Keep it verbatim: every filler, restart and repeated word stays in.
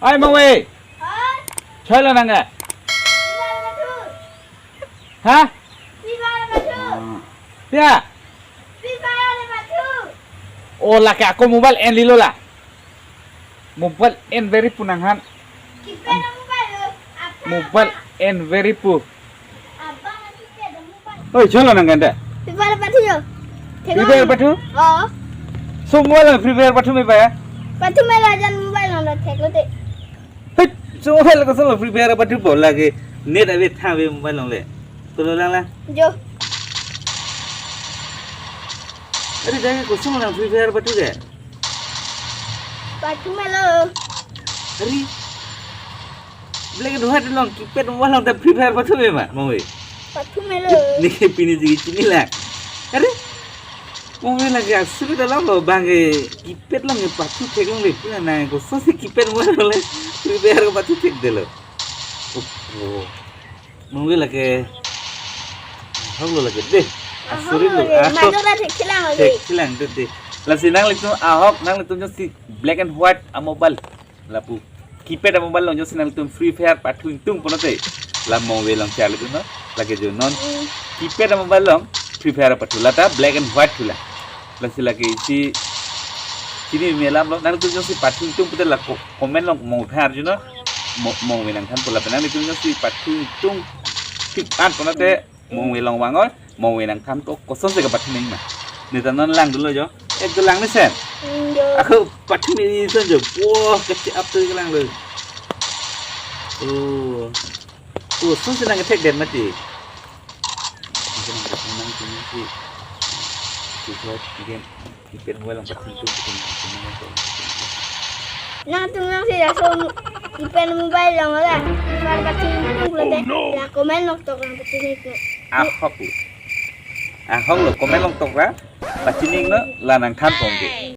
Ai, Mangve. Oi. Choi lo nang ke? Free Fire pathu. Ha? Free Fire pathu. Pia? Free Fire pathu. Oh, lake ako mobile en lilo la. Mobile en very pu nanghan. Keypad mobile lo. Apa, mobile apa? En very pu. Apa, apa? Oi, choi lo nang ke ante? Free Fire pathu jo. Free Fire pathu? Oh. So mobile Free Fire pathu me pa? Pathu me lajan mobile nang thek lo te. Hei, so mobile ko so Free Fire pathu bo lake. Net ave tha ave mobile nang le. Tolo lang lang. Jo. Are dak ke koson nang Free Fire pathu ke? Pathu me lo. Are. Black and white along keypad mobile along ta Free Fire pathu me ma, Mangve? Pathu me lo. Neke pini jigi chini la. Are? Mangve lake asuri dalam lo bang ke keypad along ke pathu thek long le puna nang koson si keypad mobile along le Free Fire ko pathu thekdetlo. Oh, oh. Mangve lake. Ahok lo lake de. Asuri lo. Ahok lo lake. Ahok. Majo ta thek thelang lake. Thek thelang de de. Lasi nanglitum ahok nanglitum jongsi black and white a mobile. Lapu keypad a mobile along jongsi nanglitum Free Fire pathu ingtung pulote. La Mangve along charli dun no. Lake jo non. Hmm. Keypad a mobile along Free Fire pathu lata black and white thulang. Lasi lake isi chini me alam lo. Nanglitum jongsi pathu ingtung pulote la ko-, comment along Mangve arjunon. Mo-, Mangve nangthanpo lapen nanglitum jongsi pathu ingtung tik an pulote Mangve along vang oi, Mangve nangthanpo kosonsi kapathu nang ma. Neta non langdunlo jo. Ek do lang mesen. Hmm, jo. Ako pathu ni son jo. Wah, kecil up tu lang lo. Oh. Kosonsi nang kethekdet mati. Nang kethek si. Keypad mobile along pathu ingtung, pathu ingtung, pathu ingtung. Nangtum jongsi laso keypad mobile along la, Free Fire pathu ingtung pulote, oh, no, la comment along tok nang pathu ingtung. Ahok lo. Ahok lo comment along tok ra, pachini ingno, la nangthanpo ke.